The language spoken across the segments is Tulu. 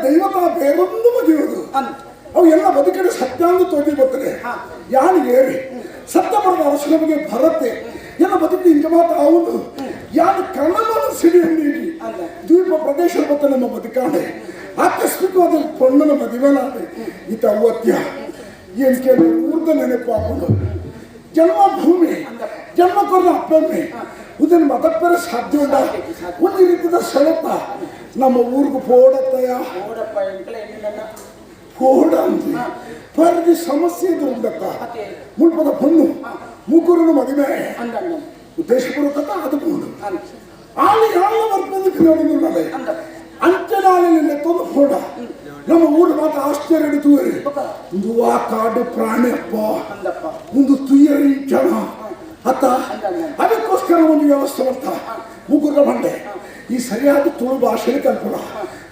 ದೈವತ ಬೇರೊಂದು ಬಗೆಯುವುದು ಅವು ಎಲ್ಲ ಬದುಕಿನ ಸತ್ಯಾಂಗ ತೋಟಿ ಬರ್ತದೆ. ಯಾರು ಏರಿ ಸತ್ಯ ಬರದ ಅರಸು ನಮಗೆ ಭರತೆ ಎಲ್ಲ ಬದುಕು ಇಂಕ ಮಾತ್ರ ಹೌದು. ಯಾರು ಕಣ್ಣನ್ನು ಸಿಡಿಯಲ್ಲಿ ದ್ವೀಪ ಪ್ರದೇಶದ ಮತ್ತು ನಮ್ಮ ಬದುಕಾಡೆ ಆಕಸ್ಮಿಕವಾದ ಪೊಣ್ಣನ ಮದುವೆಲಾದೆ ಈತ ಅವತ್ಯ ಏನ್ ಕೇಳಿ ಊರ್ದ ನೆನಪು ಹಾಕೊಂಡು ಜನ್ಮಭೂಮಿ ಜನ್ಮ ಕೊರದ ಅಪ್ಪಮ್ಮೆ ಇದನ್ನು ಮತಪ್ಪರೆ ಸಾಧ್ಯ ಉಂಡ ಒಂದು ರೀತಿಯ ಸೆಳೆತ ನಮ್ಮ ಊರಿಗೆ ಪೋಡತ್ತಯ್ಯ ಪೋಡ ಅಂದ್ವಿ ಪರದಿ ಸಮಸ್ಯೆ ಇದು ಉಂಡತ್ತ ಮುಲ್ಪದ ಪೊಣ್ಣು ಮುಗ್ಗುರನು ಮದುವೆ ಉದ್ದೇಶಪೂರ್ವಕ ಅದು ಪೋಡು ಆಳು ಯಾಳ ಬರ್ಪದಕ್ಕೆ ನೋಡುದಿಲ್ಲದೆ ಅಂಚನಾಳಿನಲ್ಲಿ ತಂದು ಪೋಡ ನಮ್ಮ ಊರು ಮಾತ್ರ ಆಶ್ಚರ್ಯ ತೂರಿ ಒಂದು ಆ ಕಾಡು ಪ್ರಾಣಿ ಅಪ್ಪ ಒಂದು ತುಯ್ಯರಿ ಜನ ಅತ್ತ ಅದಕ್ಕೋಸ್ಕರ ಒಂದು ವ್ಯವಸ್ಥೆ ಬರ್ತಾ ಮುಗುರ ಬಂಡೆ ಈ ಸರಿಯಾದ ತುಳು ಭಾಷೆಯಲ್ಲಿ ಕಲ್ಪನ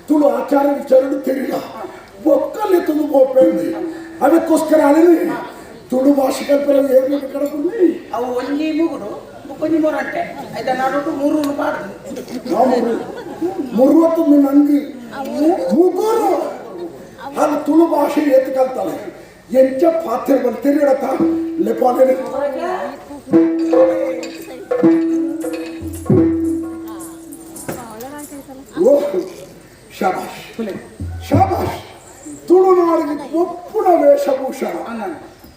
ತುಳು ಆಚಾರ ವಿಚಾರ ತಿಳಿಲ್ಲ ಒಕ್ಕಲ್ಲಿ ತುಳು ಬೋಪೆಂದು ಅದಕ್ಕೋಸ್ಕರ ಅಲ್ಲಿ ತುಳು ಭಾಷೆ ಕಲ್ಪನೆ ಏನು ಕಡಪುಂಡಿ. ಅವು ಒಂಜಿ ಮುಗುರು ಬೊಕ್ಕೊಂಜಿ ಮೊರಂಟೆ ಐತ ನಡುಟು ಮೂರು ಪಾಡ್ದು. ಮುರುವತ್ತೊಂದು ನಂಗೆ ಮುಗುರು ಅದು ತುಳು ಭಾಷೆ ಏತ್ ಕಲ್ತಾಳೆ ಎಂಚ ಪಾತ್ರ ಬಲ್ ತಿರುಗಡತ್ತ ಲೆಪಾಲೇನೆ. ಓಹ್ ಶಾಬಾಷ್ ಶಾಬಾಷ್. ತುಳುನಾಡಿಗೆ ಒಪ್ಪುಣ ವೇಷಭೂಷಣ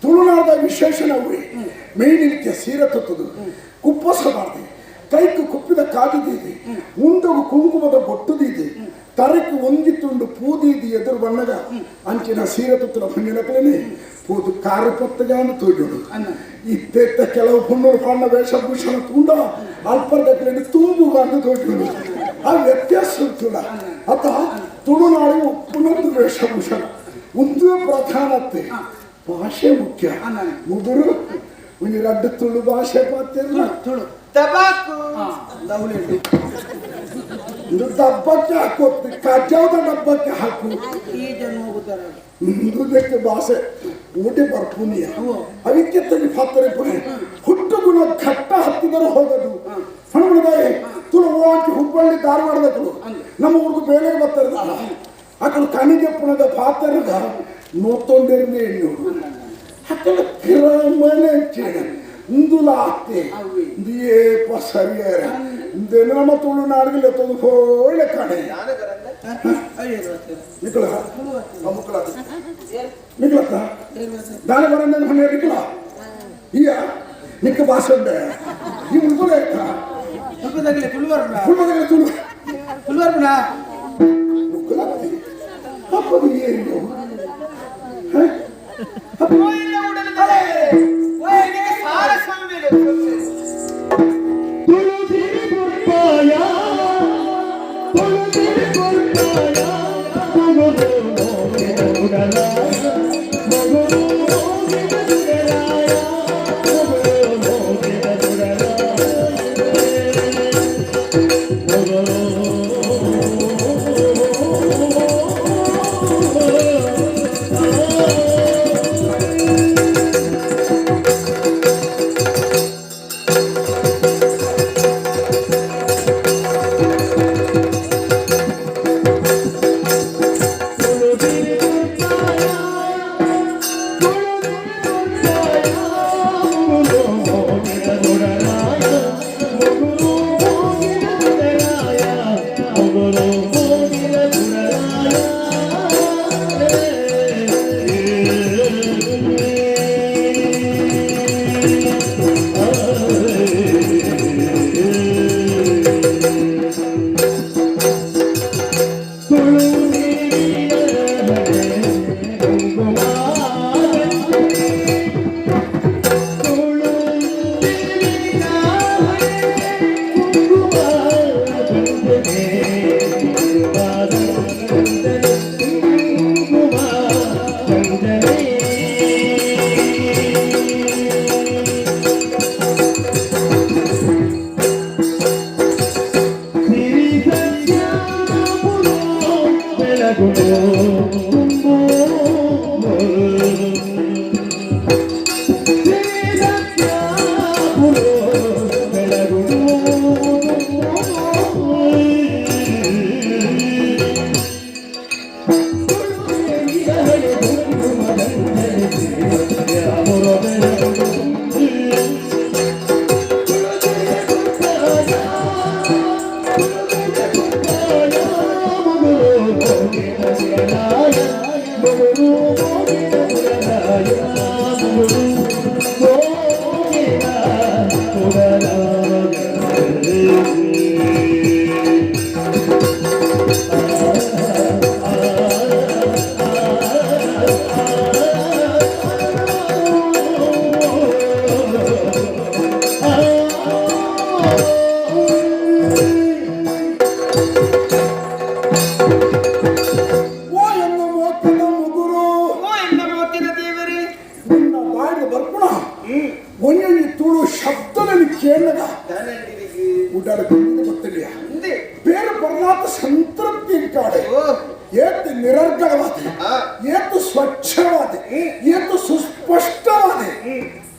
ತುಳುನಾಡದ ವಿಶೇಷಣವೇ ಮೇಲಿಕ್ಕೆ ಸೀರೆ ತುತ್ತದು ಕುಪ್ಪಸ ಮಾಡ್ದೆ ಕೈக்கு ಕುಪ್ಪಿದ ಕಾಗಿದೀದಿ ಉಂಡಗು ಕುಂಕುಮದ ಬೊಟ್ಟುದೀದಿ ತರಕ್ಕೆ ಒಂಜಿ ತುಂಡು ಪೂದೀದಿ ಎದುರು ಬಣ್ಣಗ ಅಂಚಿನ ಸೀರೆ ತುತ್ತನ ಪುಣ್ಯನಕಲೇನೆ ಪೂದು ಕಾರು ಪತ್ತಗಾನ ತೋಜುಡು. ಇತ್ತೆತ್ತ ಕೆಲವು ಪುಣ್ಣರು ಪಾಂಡ ವೇಷಭೂಷಣ ತುಂಡ ಅಲ್ಪರ್ದಕ್ಲೇನೆ ತುಂಬುಗಾಂದು ತೋಜುಡು. ಆ ವ್ಯತ್ಯಾಸ ಉಂಟುಲ್ಲ ಅತ ತುಳುನಾಡಿಗೆ ಒಪ್ಪುನೊಂದು ವೇಷಭೂಷಣ ಒಂದೇ ಪ್ರಧಾನತೆ ಭಾಷೆ ಮುಖ್ಯ. ಮುಗುರು ಒಂಜಿ ರಡ್ಡು ತುಳು ಭಾಷೆ ಪಾತೆರ್ಲ ತುಳು ತಬಾಕು ಲವ್ಲಿ. ಇದು ಡಬ್ಬಕ್ಕೆ ಹಾಕು, ಕಜ್ಜಾವದ ಡಬ್ಬಕ್ಕೆ ಹಾಕು. ಈ ಜನ ಹೋಗುತ್ತಾರೆ. ಇಂದುದಕ್ಕೆ ಭಾಷೆ ಊಟಿ ಬರ್ಪುನಿಯ ಅದಕ್ಕೆ ತಗಿ ಪಾತ್ರೆ ಪುಣೆ ಹುಟ್ಟು ಗುಣ ಘಟ್ಟ ಹತ್ತಿದರೂ ಹೋಗದು ಹಣಮಣದಾಯಿ ತುಳು ವಾಂಚಿ ಹುಬ್ಬಳ್ಳಿ ಧಾರವಾಡದಕ್ಕಳು ನಮ್ಮ ಊರಿಗೆ ಬೇಲೆಗೆ ಬರ್ತಾರೆ ಅಕಳು ಕಣಿಗೆ ಪುಣದ ಪಾತ್ರದ ನೂತೊಂದಿರಂದೇ ಎಣ್ಣು ಅಕಲ ಕಿರಮನೆ ಇಂದುಲ ಆತ್ತೆ ಇಂದು ಏಪ ಸರಿಯಾರ ಇಂದೇನು ನಮ್ಮ ತುಳುನಾಡಿಗೆ ಲೆತ್ತೊಂದು ಹೋಳೆ ಕಾಣೆ. ನಿಕಲ ಮುಕ್ಕಳ ನಿಕಲತ್ತ ದಾನ ಬರಂದ ಹೊಣ್ಣೆ ನಿಕಲ ಈಯ ನಿಕ್ಕ ಭಾಷೆ ಉಂಡೆ ಈ ಉಳ್ಕೊಲೆ ಆಯ್ತಾ. ತುಳುದಾಗಲಿ ತುಳುವರ್ಪುಣ. ಕುಲ್ಮದಗಳ ತುಳು. ತುಳುವರ್ಪುಣ. ಮುಕ್ಕಲತ್ತಿ ಅಪ್ಪದು ಏನು? ತುಳುಸಿರಿ ಪುರ್ಪಾಯ.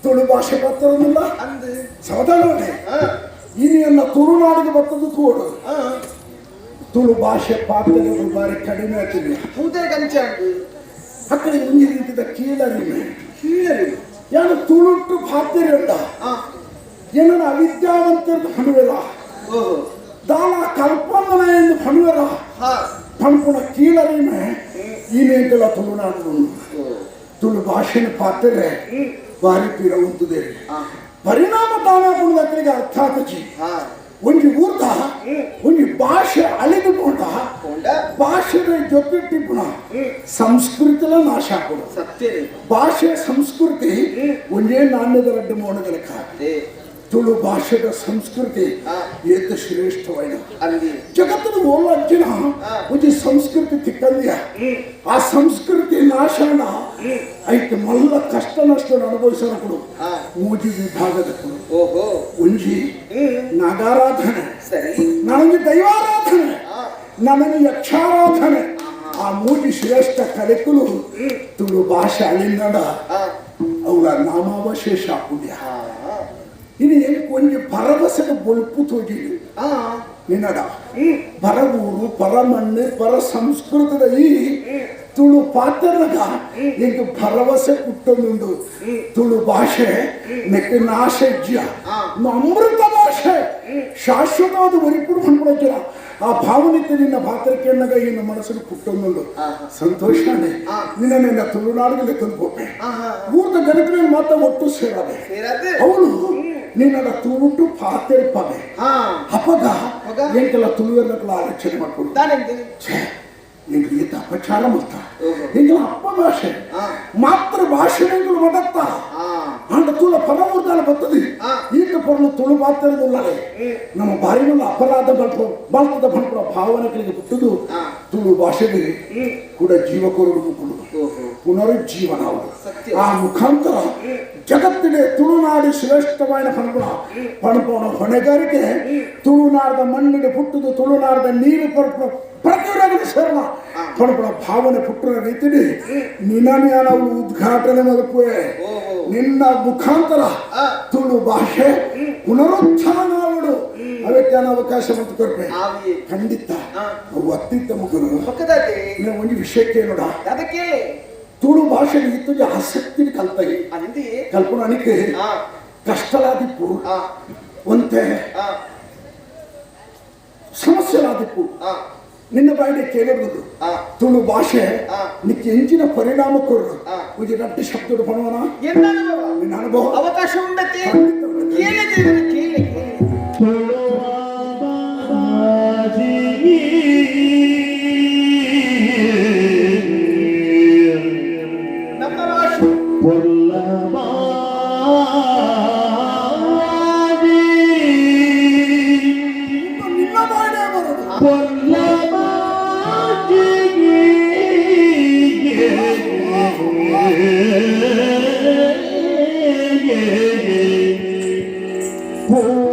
ತುಳು ಭಾಷೆ ಬತ್ತರಲ್ಲ ಸಮಾಧಾನ ಇನಿಯನ್ನ ತುಳುನಾಡಿಗೆ ಬರ್ತದ್ದು ತೋಡು ತುಳು ಭಾಷೆ ಪಾತ್ರಗಳು ಬಾರಿ ಕಡಿಮೆ ಆಗ್ತದೆ. ಅಕ್ಕಡೆ ಮುಂಜಿ ರೀತಿದ ಕೀಳರಿಮೆ ಕೀಳರಿಮೆ ಯಾನು ತುಳುಟು ಪಾತ್ರೆ ಏನನ್ನ ಅವಿದ್ಯಾವಂತರದ್ದು ಹಣುವೆರ ದಾನ ಕಲ್ಪಂದನ ಎಂದು ಹಣುವೆರ ಪಣಪುಣ ಕೀಳರಿಮೆ ಈನೇಂತೆಲ್ಲ ತುಳುನಾಡು ತುಳು ಭಾಷೆನ ಪಾತ್ರೆ ಬಾರಿ ಪೀರ ಉಂತುದೆ ಪರಿಣಾಮ ದಾನ ಪುಣದಕ್ಕಳಿಗೆ ಅರ್ಥ ಆಕಚಿ ಒಂಜಿ ಊರ್ದ ಒಂಜಿ ಭಾಷೆ ಅಳಿದು ಪೋಂಡ ಭಾಷೆದ ಜೊತೆ ಟಿಪ್ಪುಣ ಸಂಸ್ಕೃತಿಲ ನಾಶ ಆಪುಂಡು. ಭಾಷೆ ಸಂಸ್ಕೃತಿ ಒಂಜೇ ನಾಣ್ಯದ ರಡ್ಡು ಮೋಣದ ಲೆಕ್ಕ. ತುಳು ಭಾಷೆದ ಸಂಸ್ಕೃತಿ ಏತ ಶ್ರೇಷ್ಠವಾಯಿನ ಜಗತ್ತದ ಓಲ ಅಜ್ಜಿನ ಒಂಜಿ ಸಂಸ್ಕೃತಿ ತಿಕ್ಕಂದಿಯ ಆ ಸಂಸ್ಕೃತಿ ನಾಶನ ಐತೆ ಮಲ್ಲ ಕಷ್ಟ ನಷ್ಟ ಅನುಭವಿಸೋರು ಮೂಜಿ ವಿಭಾಗದ ಒಂಜಿ ನಾಗಾರಾಧನೆ, ನನಗೆ ದೈವಾರಾಧನೆ, ನನಗೆ ಯಕ್ಷಾರಾಧನೆ. ಆ ಮೂಜಿ ಶ್ರೇಷ್ಠ ಕಲೆಕುಲು ತುಳು ಭಾಷೆ ಅಳಿಂದಡ ಅವಳ ನಾಮಾವಶೇಷ ಪುಣ್ಯ. ಇನ್ನು ಒಂಜಿ ಭರವಸೆದ ಬೊಲ್ಪು ತೋಜಿದು ನಿನ್ನಡ ಪರವೂರು ಪರಮಣ್ಣು ಪರ ಸಂಸ್ಕೃತದ ಈ ತುಳು ಪಾತ್ರಗ ಎಂಕ್ ಭರವಸೆ ಪುಟ್ಟೊಂದುಂಡು. ತುಳು ಭಾಷೆ ನೆಕ್ ನಾಶಜ್ಯ ಅಮೃತ ಭಾಷೆ ಶಾಶ್ವತವಾದ ಒರಿಪುಡು ಪನ್ಪುಣಜ್ಜ ಆ ಭಾವನಿತ್ತು ನಿನ್ನ ಪಾತ್ರಕ್ಕೆ ಇನ್ನು ಮನಸ್ಸು ಪುಟ್ಟೊಂದುಂಡು. ಸಂತೋಷ ನಿನ್ನ ನಿನ್ನ ತುಳುನಾಡಿಗೆ ಲೆಕ್ಕಂದು ಪೋಪೆ ಊರ್ದ ಜನಕರಲ್ಲಿ ಮಾತ್ರ ಒಟ್ಟು ಸೇರದೆ ಅವಳು ನಿನ್ನ ತುಳುಟು ಪಾತಿರ್ಪವೆ ಅಪಗ ಎಂಕೆಲ್ಲ ತುಳುವೆಲ್ಲ ಆಲೋಚನೆ ಮಾಡ್ಕೊಂಡು ಎಂಕ್ ಈತ ಅಪಚಾರ ಮಲ್ತ ಎಂಕಲ ಅಪ್ಪ ಭಾಷೆ ಮಾತೃ ಭಾಷೆ ಎಂಕಲು ಮದತ್ತ ಅಂಡ ತುಳ ಪರಮೂರ್ದಾಲ ಬರ್ತದೆ ಈತ ಪೊರ್ಲು ತುಳು ಮಾತಾಡೋದಿಲ್ಲದೆ ನಮ್ಮ ಬಾರಿ ಮೇಲೆ ಅಪರಾಧ ಬಲ್ತದ ಬಂಪುರ ಭಾವನೆಗಳಿಗೆ ಹುಟ್ಟುದು ತುಳು ಭಾಷೆಗೆ ಕೂಡ ಜೀವಕೊರಡು ಮುಕ್ಕುಡು ಪುನರುಜ್ಜೀವನ ಆ ಮುಖಾಂತರ ಜಗತ್ತಿಗೆ ತುಳುನಾಡು ಶ್ರೇಷ್ಠವಾದ ಪಣಪುಣ ಪಣಪುಣ ಹೊಣೆಗಾರಿಕೆ ತುಳುನಾಡದ ಮಣ್ಣಿಗೆ ಪುಟ್ಟುದು ತುಳುನಾಡದ ನೀರು ಪರಪುಣ ಪ್ರತಿಯೊಬ್ಬರು ಸೇರಣ ಪಣಪುಣ ಭಾವನೆ ಪುಟ್ಟುವ ರೀತಿಯಲ್ಲಿ ನಿನ್ನ ಉದ್ಘಾಟನೆ ಮಲ್ಪುವೆ ನಿನ್ನ ಮುಖಾಂತರ ತುಳು ಭಾಷೆ ಪುನರುತ್ಥಾನ ಅವಳು ಅದಕ್ಕೆ ಅವಕಾಶ ಮತ್ತು ಕೊರ್ಪೆ ಖಂಡಿತ ಅವು ಅತ್ಯುತ್ತಮ ಗುರು. ಒಂದು ವಿಷಯಕ್ಕೆ ನೋಡ ಅದಕ್ಕೆ ತುಳು ಭಾಷೆಗೆ ಇತ್ತು ಆಸಕ್ತಿ ಕಲ್ತಾಯಿ ಕಲ್ಪನಾನಿಕೆ ಕಷ್ಟಲಾದಿಪ್ಪು ಒಂತೆ ಸಮಸ್ಯೆಲಾದಿಪ್ಪು ನಿನ್ನ ಬಾಯಿಗೆ ಕೇಳಿರ್ಬೋದು ತುಳು ಭಾಷೆ ನಿಕ್ಕೆ ಎಂಚಿನ ಪರಿಣಾಮ ಕೊರ್ರು ಒಂಜಿ ರಡ್ಡು ಶಬ್ದಡು ಪಣವನ ನಿನ್ನ ಅನುಭವ ಅವಕಾಶ ಉಂಡತೆ ಕೇಳಿ ಕೇಳಿ ನಮ್ಮ ಭಾಷೆ ನಿನ್ನ ಬಾಯಿಗೆ ಬರೋದು. Oh.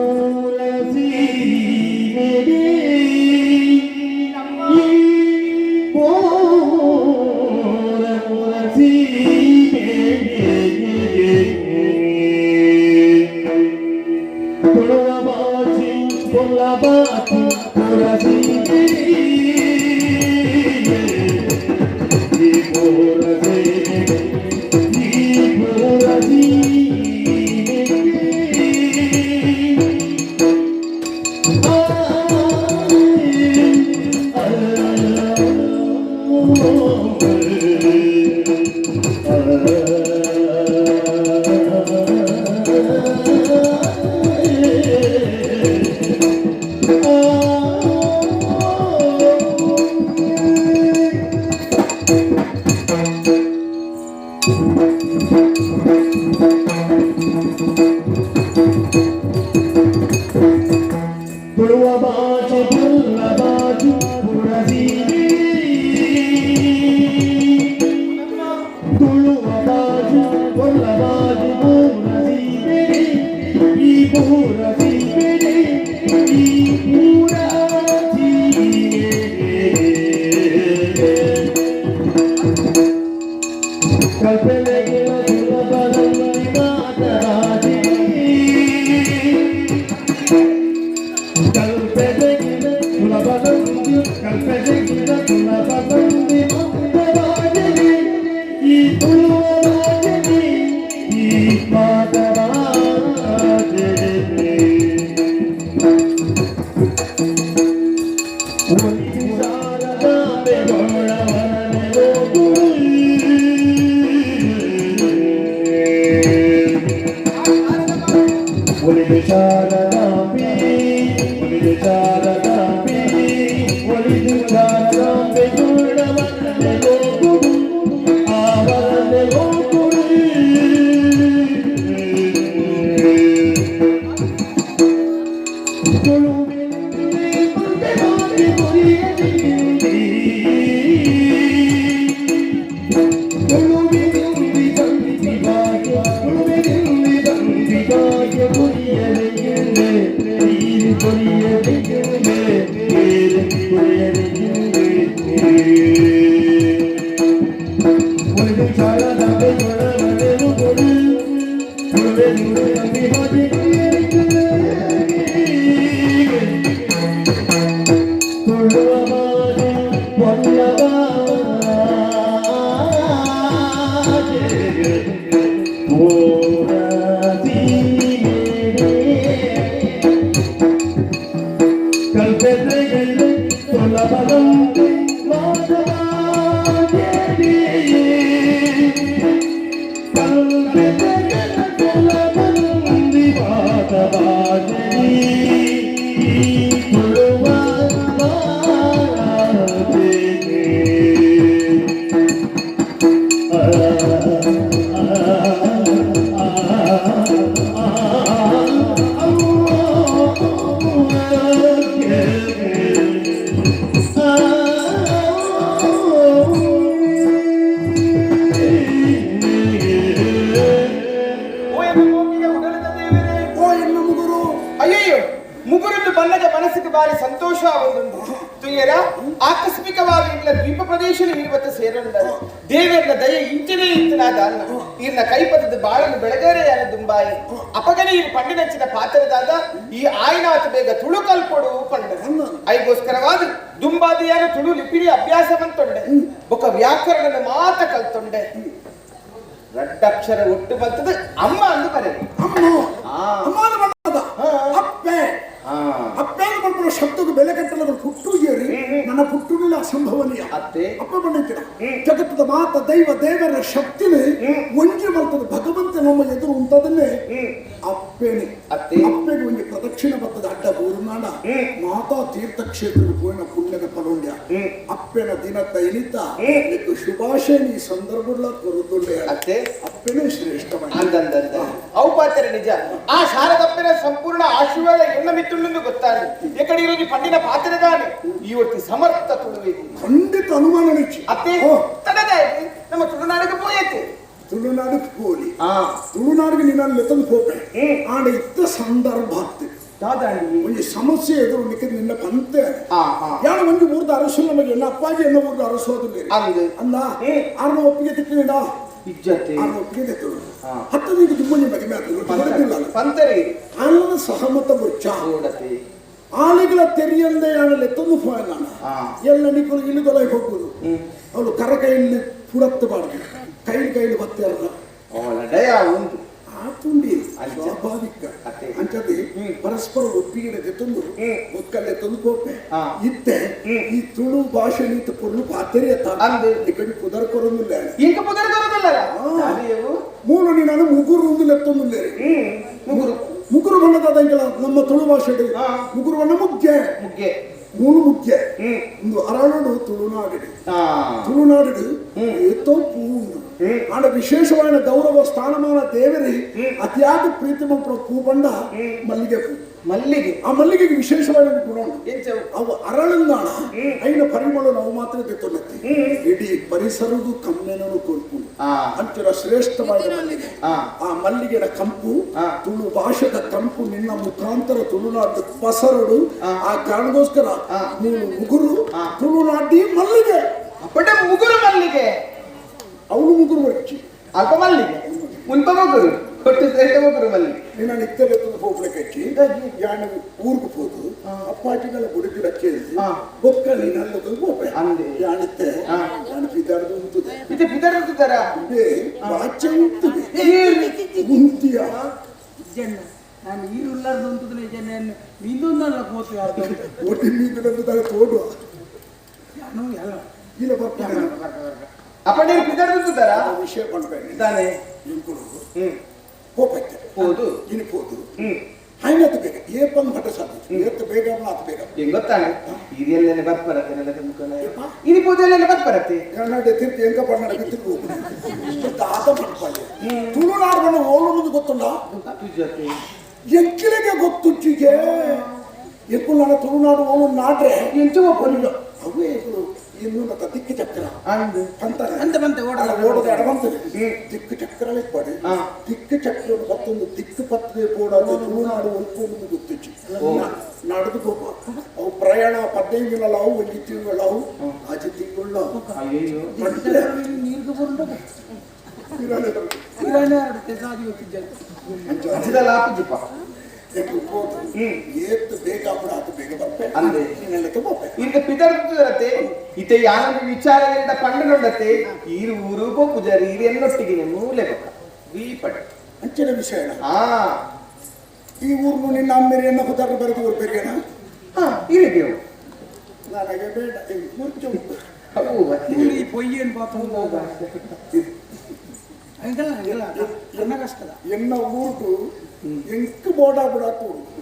ಆಕಸ್ಮಿಕವಾಗಿ ಇರ್ಲ ದ್ವೀಪ ಪ್ರದೇಶ ಇವತ್ತು ಸೇರಂಡ ದೇವರ ದಯೆ ಇಂಚನೇ ಇತ್ತನಾದ ಅನ್ನ ಇರ್ನ ಕೈಪದದ ಬಾಳನ್ನು ಬೆಳಗರೆ ಯಾರ ದುಂಬಾಯಿ ಅಪಗನೆ ಈ ಪಂಡಿನಂಚಿನ ಪಾತ್ರದಾದ ಈ ಆಯ್ನಾಥ ಬೇಗ ತುಳು ಕಲ್ಪೊಡು ಪಂಡ ಐಗೋಸ್ಕರವಾದ ದುಂಬಾದಿಯಾನ ತುಳು ಲಿಪಿಡಿ ಅಭ್ಯಾಸವಂತೊಂಡೆ ಬೊಕ ವ್ಯಾಕರಣನ ಮಾತ ಕಲ್ತೊಂಡೆ ರಡ್ಡಕ್ಷರ ಒಟ್ಟು ಬರ್ತದೆ ಅಮ್ಮ ಅಂದು ಬರೆದು. ಅಮ್ಮ. ಅಮ್ಮನ ಬಣ್ಣದ ಅಪ್ಪೆ. ಅಪ್ಪೆ ಪನ್ಪುನ ಶಬ್ದಕ್ಕೆ ಬೆಲೆ ಕಟ್ಟಲು ಪುಟ್ಟು ಏರಿ ನನ್ನ ಪುಟ್ಟುನಿಲ ಅಸಂಭವನೀಯ. ಅತ್ತೆ. ಅಪ್ಪೆ ಬಣ್ಣ ಜಗತ್ತದ ಮಾತ ದೈವ ದೇವರ ಶಕ್ತಿನೇ ಒಂಜಿ ಬರ್ತದೆ. ಭಗವಂತ ನಮ್ಮ ಎದುರು ಉಂಟದನ್ನೇ ಅಪ್ಪೇನೆ. ಅತ್ತೆ. ಅಪ್ಪೆಗೆ ಒಂಜಿ ಪ್ರದಕ್ಷಿಣೆ ಬರ್ತದೆ. ಅಡ್ಡ ಊರುನಾಡ ಮಾತಾ ತೀರ್ಥಕ್ಷೇತ್ರ ಪೂರ್ಣ ಪುಣ್ಯದ ಫಲೋಂಡ್ಯ ಅಪ್ಪೆನ ದಿನತ್ತ ಇಳಿತ ನಿಕ್ಕು ಶುಭಾಶಯ ಈ ಸಂದರ್ಭಗಳ ಕೊರದುಂಡೆ. ಅತ್ತೆ. ಅಪ್ಪೆನೇ ಶ್ರೇಷ್ಠವಾಗಿ. ಅಂದಂದಂದ ಅವು ಪಾತ್ರ ನಿಜ. ಆ ಶಾರದಪ್ಪನ ಸಂಪೂರ್ಣ ಆಶೀರ್ವಾದ ಎನ್ನ ಮಿತ್ತುಂಡು ಗೊತ್ತಾನೆ. ಎಕಡೆ ಇರೋದು ಪಂಡಿನ ಪಾತ್ರದಾನೆ ಈ ಒಟ್ಟಿ ಸಮರ್ಥ ತುಳುವೆ. ಖಂಡಿತ ಅನುಮಾನ ನಿಚ್ಚಿ. ಅತ್ತೆ, ತಡದಾಯ್ತು ನಮ್ಮ ತುಳುನಾಡಿಗೆ ಪೋಯತ್ತೆ. ತುಳುನಾಡಿಗೆ ಪೋಲಿ. ತುಳುನಾಡಿಗೆ ನಿನ್ನ ತಂದು ಪೋಪೆ ಆಂಡ ಇತ್ತ ಸಂದರ್ಭ ಆಗ್ತದೆ. ದಾದಾಂಡಿ. ಒಂಜಿ ಸಮಸ್ಯೆ ಎದುರು ನಿಕ್ಕ ನಿನ್ನ ಪಂತೆ. ಆ ಆ ಯಾಣ ಒಂಜಿ ಊರ್ದ ಅರಸು ನಮಗೆ ಎನ್ನ ಅಪ್ಪಾಜಿ ಎನ್ನ ಊರ್ದ ಅರಸು ಅದು. ಅಂದು. ಅಲ್ಲ, ಆರ್ನ ಒಪ್ಪಿಗೆ ತಿಕ್ಕಿದ. ಇಜ್ಜತೆ. ಆರ್ನ ಒಪ್ಪಿಗೆ ತಿಕ್ಕಳು ಹತ್ತು ನೀರು ದುಮ್ಮನಿ ಮದುವೆ ಆಗ್ತದೆ. ಪಂತರಿ. ಆರ್ನ ಸಹಮತ ಬುಚ್ಚ. ಓಡತೆ. ಆಳಿಗಳ ತೆರಿಯಂದೆ ಯಾಣಲೆ ತಂದು ಫೋಯಲ್ಲ. ಎಲ್ಲ ನಿಕ್ಕಲು ಇಲ್ಲಿದೊಳಗೆ ಹೋಗುದು. ಅವಳು ಕರ ಕೈಯಲ್ಲಿ ಪುಡತ್ತು ಬಾರ್ದು, ಕೈಲಿ ಕೈಲಿ ಬತ್ತೆ ಅಲ್ಲ. ಓಲಡಯ ಉಂಟು. ಆ ತುಂಡಿ. ಅಂಚ. ಸ್ವಾಭಾವಿಕ. ಅತ್ತೆ. ಅಂಚದೆ ಪರಸ್ಪರ ಒಪ್ಪಿಗೆ ತಂದು ಒಕ್ಕಲ್ಲೆ ತಂದು ಕೋಪೆ. ಇತ್ತೆ ಈ ತುಳು ಭಾಷೆ ನೀತು ಪೊರ್ಲು ಪಾತೆರಿ. ಅಂದು. ನಿಕಡಿ ಪುದರ್ ಕೊರೊಂದುಲ್ಲ. ಇಂಕ ಪುದರ್ ಬರೋದಿಲ್ಲ. ಮೂಲು ನೀನು ಮುಗುರು ಒಂದು ಲೆತ್ತೊಂದುಲ್ಲ. ಮುಗುರು. ಮುಗುರು ಬಣ್ಣದ ಇಂಕಲ ನಮ್ಮ ತುಳು ಭಾಷೆ. ಮುಗುರು ಬಣ್ಣ ಮುಗ್ಗೆ. ಮುಗ್ಗೆ. ಮೂಲು ಮುಗ್ಗೆ. ಒಂದು ಅರಳುಡು ತುಳುನಾಡಿಡು. ತುಳುನಾಡಿಡು ಏತೋ ಪೂ ಉಂಡು. ಆಂಡ ವಿಶೇಷವಾದ ಗೌರವ ಸ್ಥಾನಮಾನ ದೇವರಿ ಅತಿಯಾದ ಪ್ರೀತಿ ಮಕ್ಕಳ ಪೂ ಬಂಡ ಮಲ್ಲಿಗೆ ಪೂ. ಮಲ್ಲಿಗೆ. ಆ ಮಲ್ಲಿಗೆಗೆ ವಿಶೇಷವಾದ ಗುಣ ಉಂಟು. ಎಂಚವು? ಅವು ಅರಳುಂದಾಣ ಐನ ಪರಿಮಳ ನಾವು ಮಾತ್ರ ತೆತ್ತೊಲ್ಲತ್ತಿ ಇಡೀ ಪರಿಸರದು ಕಮ್ಮೆನನು ಕೊಲ್ಪುಂಡು. ಅಂಚಿನ ಶ್ರೇಷ್ಠವಾದ ಮಲ್ಲಿಗೆ. ಆ ಮಲ್ಲಿಗೆನ ಕಂಪು, ತುಳು ಭಾಷೆದ ಕಂಪು ನಿನ್ನ ಮುಖಾಂತರ ತುಳುನಾಡು ಪಸರಡು. ಆ ಕಾರಣಕ್ಕೋಸ್ಕರ ನೀನು ಮುಗುರು ತುಳುನಾಡಿ ಮಲ್ಲಿಗೆ. ಅಪ್ಪಟ ಮುಗುರು ಮಲ್ಲಿಗೆ. ಅವಳು ಮುಗುರು ಬಚ್ಚಿ. ಅಲ್ಪ ಮಲ್ಲಿಗೆ ಮುಲ್ಪ ಮುಗುರು ಕೊಟ್ಟು ಶ್ರೇಷ್ಠ ಮುಗುರು ಮಲ್ಲಿಗೆ. ನಿನ್ನ ನಿತ್ಯಲೆತ್ತದ ಹೋಗ್ಲಿಕ್ಕೆ ಯಾಣ ಊರ್ಗ್ ಪೋದು ಅಪ್ಪಾಜಿಗಳ ಗುಡುಗಿಡ ಕೇಳಿ ಬೊಕ್ಕ ನೀನಲ್ಲದು ಹೋಪೆ. ಅಂದೆ. ಯಾಣತ್ತೆ ಯಾಣ ಪಿದಾರ್ದು ಉಂತುದೆ. ಇದು ಬಿದರ್ತಿದ್ದಾರ. ಇದೇ ವಾಚ್ಯ ಉಂತುದೆ ಉಂತಿಯ. ಜನ ನಾನು ಈ ಉಲ್ಲಾರ್ದು ಉಂಟುದ್ರೆ ಜನ ಮೀಂದೊಂದಲ್ಲ ಕೂತು ಯಾರ್ದು. ಒಟ್ಟಿ ಮೀನಿನಲ್ಲಿ ತೋಡುವ. ನಾನು ಎಲ್ಲ. ಇಲ್ಲ ಬರ್ತಾನೆ. ಅಪ್ಪಟ ಬಿದರ್ತಿದ್ದಾರ. ಆ ವಿಷಯ ಪಂಡ್ಬೇಡಿ. ತಾನೆ. ಇಂಕುಲು ಕೋಪಕ್ಕೆ ಹೋದು. ಇನಿ ಪೋದು ಹೈನತ್ ಬೇಗ ಏಪನ್ ಭಟ ಸಾಧ್ಯ ಏತ್ ಬೇಗ ಆತ ಬೇಗ. ಹೆಂಗ್ ಗೊತ್ತಾನೆ ಇದೆಲ್ಲೆಲ್ಲ ಬರ್ಪರತ್ತೆ ನೆಲದ ಮುಖನ ಇನಿ ಪೂಜೆಲ್ಲೆಲ್ಲ ಬರ್ಪರತ್ತೆ. ಕನ್ನಡ ತಿರ್ತಿ ಎಂಕ ಪನ್ನಡ ತಿರ್ಗಿ ತಾತ ಪಡ್ಪಾಳೆ ತುಳುನಾಡು ಬಣ್ಣ ಓಳುವುದು ಗೊತ್ತುಂಡ. ಜೊತೆ. ಎಂಕಿಲಿಗೆ ಗೊತ್ತುಚ್ಚಿಗೆ ಎಂಕುಲು ನನ್ನ ತುಳುನಾಡು ಓಳು ನಾಡ್ರೆ ಎಂಚು ಒಪ್ಪನಿಲ್ಲ. ಅವೇ ಎಂಕುಲು ಇನ್ನೊಂದು ದಿಕ್ಕು ಚಕ್ರ ಅಂದು. ಅಂತಾರೆ. ಅಂತ ಬಂತೆ ಓಡದ. ಅಲ್ಲ, ಓಡದ ಎಡವಂತದೆ ದಿಕ್ಕು ಚಕ್ರ ಪಡೆ. ದಿಕ್ಕು ಚಕ್ರ ಮತ್ತೊಂದು ದಿಕ್ಕು ಪತ್ರೆ ಕೂಡ ತುಳುನಾಡು ಒಲ್ಪೊಂದು ಗೊತ್ತುಚ್ಚಿ ನಡೆದು ಹೋಗ ಅವು ಪ್ರಯಾಣ 15 ದಿನ ಅವು 1 ತಿಂಗಳವು ಆಚೆ ತಿಂಗಳು. ಅಯ್ಯೋ. ನೀರ್ಗೆ ಬರುಂಟು ಇರಾನೆ ಆಡುತ್ತೆ ಸಾದಿ ಗೊತ್ತಿದ್ದ. ಅಂಚದಲ್ಲ ಆಪುಜಿಪ್ಪ. ಎಂಕು ಪೋದು ಏತ್ ಬೇಗ ಆಪುಡ ಆತ ಬೇಗ ಬರ್ಪೆ. ಅಂದೆ. ನೀನೆಲ್ಲಕ್ಕೆ ಪೋಪೆ. ಈಗ ಪಿತರ್ತರತೆ ಇತೆ ಯಾನ ವಿಚಾರದಿಂದ ಪಂಡನೊಂಡತೆ ಈರು ಊರು ಪೂಜಾರಿ ಈರು ಎನ್ನೊಟ್ಟಿಗೆ ಮೂಲೆ ಬೊಕ್ಕ ವೀಪಡೆ. ಅಂಚಿನ ವಿಷಯ. ಈ ಊರ್ನು ನಿನ್ನ ಅಮ್ಮೇರಿ ಎನ್ನ ಪುದಾರ ಬರೆದು ಊರು ಬೆರಿಯಣ. ಹಾ ಇರಿಗೆವು. ನನಗೆ ಬೇಡ ಈ ಮೂರ್ಛೆ ಉಂಟು. ಅವು ಮತ್ತೆ. ಈ ಪೊಯ್ಯೇನು ಪಾಪ ಹಂಗಲ್ಲ ಹಂಗಲ್ಲ ನನ್ನ ಕಷ್ಟದ. ಎನ್ನ ಊರ್ಟು ಎಂಕ್ ಬೋಡ ಬಿಡಾತು ಉಂಟು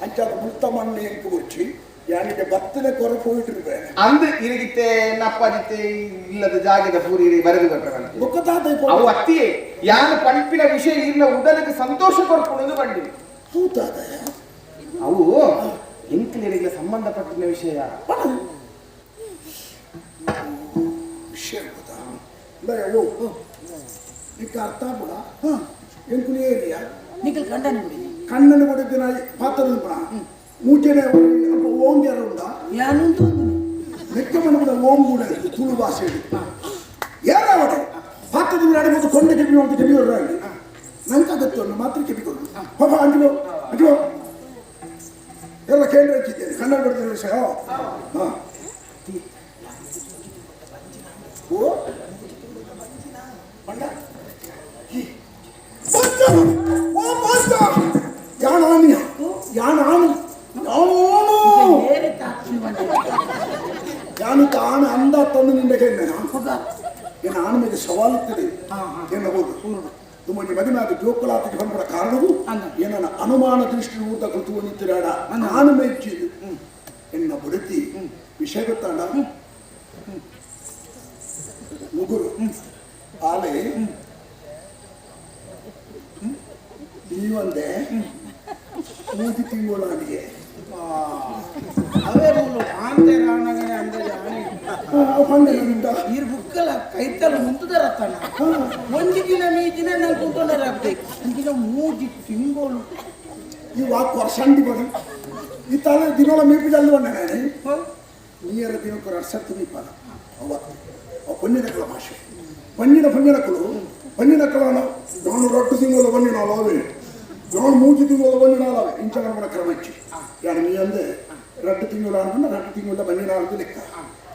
ಅಂಚಾದ ಮುಲ್ತ ಮಣ್ಣು ಎಂಕ್ ಮುರ್ಚಿ ಯಾನಿಗೆ ಬತ್ತನೆ ಕೊರ ಪೋಯಿಟ್ಟಿರ್ಬೇಡ. ಅಂದು ಇರಿಗಿತ್ತೆ ನಪ್ಪಾಜಿತ್ತೆ ಇಲ್ಲದ ಜಾಗದ ಪೂರಿ ಬರೆದು ಕೊಟ್ಟರೆ ಬೊಕ್ಕತಾತ. ಅವು ಅತ್ತಿಯೇ ಯಾನ ಪಂಪಿನ ವಿಷಯ ಇರ್ನ ಉಡಲಿಗೆ ಸಂತೋಷ ಕೊಡ್ಕೊಂಡು ಬಂಡಿ. ತೂತಾದ. ಅವು ಎಂಕ್ಲಿರಿಗೆ ಸಂಬಂಧಪಟ್ಟಿನ ವಿಷಯ. ವಿಷಯ ಗೊತ್ತಾ ಇಲ್ಲ ಓ ನಿಕ್ಕ ಅರ್ಥ ಆಪುಡ ಎಂಕುಲು ಏರಿಯಾ. ನಿಖಲ್ ಕಂಡನಿ ಬಿಡಿ. ಕಣ್ಣನ್ನು ಕೊಡಿದ್ದಿನ ಪಾತ್ರ ಮೂಚೆನೆ ಅಲ್ಪ ಓಂಗ್ಯಾರ ಉಂಡ. ಯಾನುಂಟು. ಮೆಕ್ಕೆ ಮನದ ಓಂ ಕೂಡ ತುಳು ಭಾಷೆ ಯಾರಾವಡೆ ಪಾತ್ರದ ಮೇಲೆ ಮತ್ತು ಕೊಂಡೆ ಕೆಪಿ ಅಂತ ಕೆಪಿಯವರು ನಂಗೆ ಅಗತ್ಯವನ್ನು ಮಾತ್ರ ಕೆಪಿಕೊಂಡು ಪಾಪ ಅಂಜು ಅಂಜು ಎಲ್ಲ ಕೇಂದ್ರ ಹಚ್ಚಿದ್ದೇನೆ ಕನ್ನಡ ಬರ್ತಾರೆ ವಿಷಯ. ಹಾಂ, ಓ ಪಂಡ ಓ ಪಾಸ್ತ ಯಾಣಾನಿಯ ಯಾಣಾನಿ ಯಾಣೋನು ಯಾನು ತಾನು ಅಂದ ತಂದು ನಿಂದ ಕೇಳಿದೆ ಏನು ಆಣ ಸವಾಲುತ್ತದೆ ಎನ್ನಬಹುದು. ತುಮ್ಮನಿ ಮದಿಮಾದ ಜೋಕುಲಾತಿಗೆ ಬಂದ ಕಾರಣವು ಏನನ್ನ ಅನುಮಾನ ದೃಷ್ಟಿ ಊರ್ದ ಕೃತು ನಿಂತಿರಾಡ ನಾನು ಮೆಚ್ಚಿದು ಎನ್ನ ಬುಡತಿ ವಿಷಯ ಗೊತ್ತಾಡ ಮುಗುರು ಆಲೆ ನೀವಂದೆ ಮೂತಿ ತಿಂಗಳಾನಿಗೆ ಅವೇ ಮೂಲು ಆಂತೆ ರಾಣಗನೆ ಅಂದಾಜು ಆಣೆ ಪಂಡೆಯಿಂದ ಈರ್ ಬುಕ್ಕಲ ಕೈತಲ್ ಮುಂತುದರತ್ತನ ಒಂಜಿ ದಿನ ಮೀ ದಿನ ನಂಗೆ ಕುಂಟೊಂಡರಾಗ್ತದೆ ಅಂಚಿನ ಮೂಜಿ ತಿಂಗಳು. ಈ ವಾಕ್ ವರ್ಷಂಡಿ ಬಡ ಈ ತಾಳೆ ದಿನೋಳ ಮೀಪು ಜಲ್ದಿ ಬಂದೆ ನಾನು ನೀರ ದಿನಕ್ಕೆ ಅರ್ಸತ್ತು ಮೀಪಾಲ ಅವ ಅವ ಪೊನ್ನಿನಕಲ ಭಾಷೆ ಪನ್ನಿನ ಪೊನ್ನಿನಕಲು ಪನ್ನಿನಕಲ ನಾನು ರೊಟ್ಟು ತಿಂಗಳು ಬನ್ನಿ ನಾಳಾವೆ ನಾನು ಮೂಜಿ ತಿಂಗಳು ಬನ್ನಿ ನಾಳಾವೆ ಇಂಚ ಕ್ರಮಚ್ಚಿ ಯಾರು ನೀ ಅಂದೆ ರಟ್ಟು ತಿಂಗಳು ಅನ್ಕೊಂಡು ರಟ್ಟು ತಿಂಗಳ ಬನ್ನಿ ಲೆಕ್ಕ,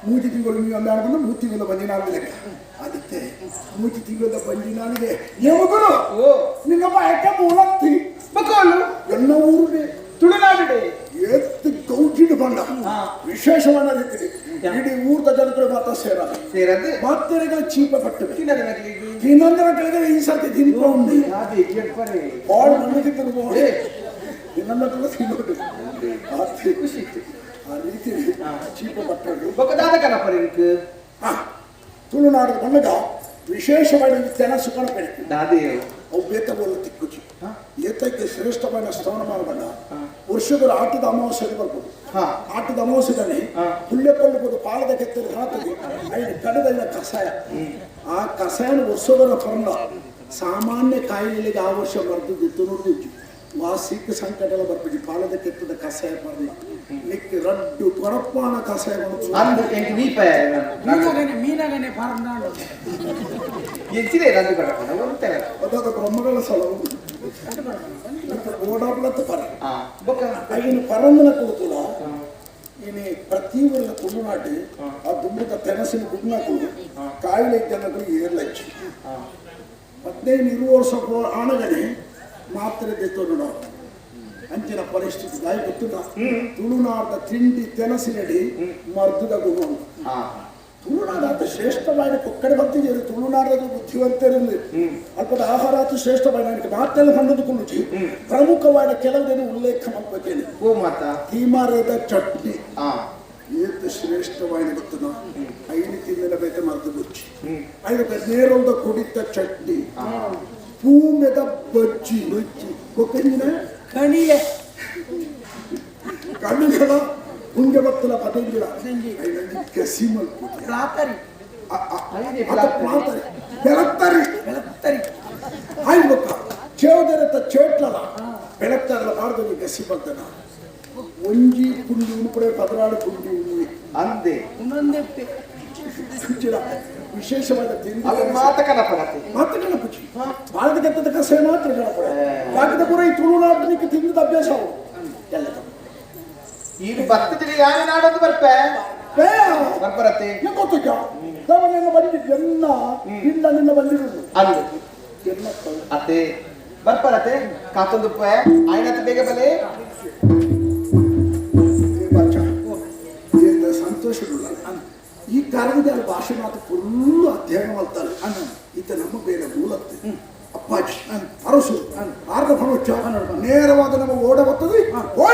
ಮೂಜಿ ತಿಂಗಳು ನೀ ಅಂದ ಅನ್ಕೊಂಡು ಮೂರು ತಿಂಗಳ ಬಂಜಿ ನಾಲ್ಕು ಲೆಕ್ಕ. ಅದಕ್ಕೆ ಮೂಜಿ ತಿಂಗಳ ಬಂಜಿ ನಾಲಿಗೆ ಏಮಗುರು ಓ ನಿನ್ನ ಬಾಯಕ್ಕೆ ಮೂಲತ್ತಿ ಬಕೋಲು ಎನ್ನ ಊರುಡೆ ತುಳುನಾಡುಡೆ ಏತ್ತು ಗೌಜಿಡು ಬಂಡ ವಿಶೇಷವಾದ ರೀತಿ ಇಡೀ ಊರ್ದ ಜನಗಳು ಮಾತ್ರ ಸೇರ ಸೇರದು ಮಾತೆರೆಗಳ ಚೀಪ ಪಟ್ಟವೆ ತಿನ್ನದ ನಕಲಿಗೆ ತಿನ್ನಂದ್ರ ಕೆಳಗೆ ಈ ಸರ್ತಿ ತಿನ್ಕೊಂಡು ಅದೇ ಕೇಳ್ಪರೆ ಬಾಳ್ ಮಣ್ಣಿಗೆ ತಿನ್ಬೋದು ಇನ್ನೊಂದು ತಿನ್ನೋದು ಖುಷಿ ಇತ್ತು. ಆ ರೀತಿ ಚೀಪ ಪಟ್ಟರು. ಬೊಕ್ಕದಾದ ಕನಪರೆ ಇಂಕ್ ತುಳುನಾಡಿದ ಬಣ್ಣಗ ವಿಶೇಷವಾಗಿ ತೆನಸು ಕಣಪೆಣೆ ದಾದೆಯು ಅವು ಬೇತಬೋಲ ತಿಕ್ಕುಚಿ ಏತಕ್ಕೆ ಶ್ರೇಷ್ಠವಾದ ಸ್ಥಾನಮಾನ ಬಣ್ಣ ವರ್ಷಗಳ ಆಟದ ಅಮಾವಾಸ್ಯೆ ಬರ್ಬೋದು. ಆಟದ ಅಮಾವಾಸ್ಯದಲ್ಲಿ ಹುಲ್ಲೆ ಕೊಳ್ಳಬಹುದು ಪಾಲದ ಕೆತ್ತಲು ಹಾಕದೆ ಐದು ಕಡದ ಕಷಾಯ, ಆ ಕಷಾಯನ ವರ್ಷಗಳ ಪರ್ಣ ಸಾಮಾನ್ಯ ಕಾಯಿಲೆಗೆ ಆ ವರ್ಷ ಬರ್ತಿದ್ದಿತ್ತು ನೋಡಿದ್ದು ವಾಸಿಕ ಸಂಕಟಗಳ ಬರ್ಪಿಜಿ ಪಾಲದ ಕೆತ್ತದ ಕಷಾಯ ಪರ್ಣ ನಿಕ್ಕೆ ರಡ್ಡು ಕೊರಪಾನ ಕಷಾಯ ಬಂತು. ಅಂದು ಎಂಕ್ ಮೀಪ ಮೀನಗನೆ ಮೀನಗನೆ ಪಾರಂದಾಂಡು ಎಂಚಿದೆ ರಂದು ಕಡಪನ ಒಂತೆಲ್ಲ ಅದಾದ ಬ್ರಹ್ಮಗಳ ಸಲವು ಓಡಾಡ್ಲತ್ತ ಪರ ಬೊಕ್ಕ ಆಗಿನ ಪರಂದನ ಕೊಡ್ತಲ್ಲ ಇನಿ ಪ್ರತಿ ಊರಿನ ತುಳುನಾಡು ಆ ದುಂಬುದ ತೆನಸಿನ ಗುಡ್ನಾಕುಲು ಕಾಯಿಲೆ ಜನಗಳು ಏರ್ಲಚ್ಚಿ 15 20 ವರ್ಷ ಆಣಗನೆ ಮಾತ್ರೆ ದೆತ್ತೊಂಡು ನಾವು ಅಂಚಿನ ಪರಿಸ್ಥಿತಿ ದಾಯಿ ಗೊತ್ತಿಲ್ಲ. ತುಳುನಾಡ ತಿಂಡಿ ತೆನಸಿನಡಿ ಮರ್ದುದ ಗುಣ. ತುಳುನಾಡ ಶ್ರೇಷ್ಠವಾದ ಕೊಕ್ಕಡೆ ಬಂತಿದ್ದೀರಿ ತುಳುನಾಡದ ಬುದ್ಧಿವಂತರಿಂದ ಅಲ್ಪದ ಆಹಾರ ಅತಿ ಶ್ರೇಷ್ಠವಾದ ಮಾತೆಲ್ಲ ಕಂಡುಕೊಳ್ಳುಚಿ ಪ್ರಮುಖವಾದ ಕೆಲವುದನ್ನು ಉಲ್ಲೇಖ ಮಾಡ್ಬೇಕೇನೆ. ಓ ಮಾತಾ ತೀಮಾರದ ಚಟ್ನಿ ಏತ್ ಶ್ರೇಷ್ಠವಾದ ಗೊತ್ತನ ಐದು ತಿಂಗಳ ಬೇತೆ ಮರ್ದು ಬುಚ್ಚಿ ಐದು ನೇರೊಂದ ಕುಡಿತ ಚಟ್ನಿ ಪೂಮೆದ ಬಜ್ಜಿ ಬಜ್ಜಿ ಕೊಕ್ಕಂಜಿನ ಕಣಿಲೆ ಕಣ್ಣುಗಳ ಹುಂಗೆ ಬತ್ತಲ ಪತಂಗಿಲ ಕಸಿ ಮಲ್ಪುಟಿ ಪ್ಲಾತರಿ ಪ್ಲಾತರಿ ಬೆಳತ್ತರಿ ಬೆಳತ್ತರಿ ಆಯ್ತು ಗೊತ್ತ ಚೇವದರತ್ತ ಚೇಟ್ಲದ ಬೆಳತ್ತಾರಲ್ಲ ಭಾರತದಲ್ಲಿ ಗಸಿ ಬರ್ತದ ಒಂಜಿ ಪುಂಡಿ ಉಣುಪಡೆ ಪದರಾಡು ಪುಂಡಿ ಉಣ್ಣಿ ಅಂದೆ ಒಂದೊಂದೇ ವಿಶೇಷವಾದ ತಿಂಡಿ ಅವು ಮಾತ ಕನಪನತೆ ಮಾತ್ರ ಗಣಪತಿ ಭಾರತ ಕೆತ್ತದ ಕಸೆ ಮಾತ್ರ ಗಣಪತಿ ಯಾಕಂದ್ರೆ ಪೂರ ಈ ತುಳುನಾಡಿನಿಗೆ ತಿಂದದ ಅಭ್ಯಾಸ ಅವು ಎಲ್ಲ ಇದು ಬರ್ತದೆ ಯಾನ ನಾಡೊಂದು ಬರ್ಪೆ ಬರ್ಪರತೆ ಗೊತ್ತಿದ್ದ ನಿನ್ನ ಬಂದಿದ್ದು ಎಲ್ಲ ಇಲ್ಲ ನಿನ್ನ ಬಂದಿರುವುದು ಅಂದು ಎಲ್ಲ ಅತ್ತೆ ಬರ್ಪರತೆ ಕಾತೊಂದು ಆಯ್ನತ್ ಬೇಗ ಬಲೆ ಸಂತೋಷ ಈ ಕಾರಣದ ಭಾಷೆ ಮಾತು ಫುಲ್ಲು ಅಧ್ಯಯನ ಮಾಡ್ತಾರೆ. ಈತ ನಮ್ಮ ಬೇರೆ ಮೂಲತ್ತೆ ಅಪ್ಪಾಜಿ ಅರಸು ಆರ್ಧ ಫಣೋಚ್ಚ ನೇರವಾದ ನಮ್ಮ ಓಡ ಬರ್ತದೆ. ಓಡ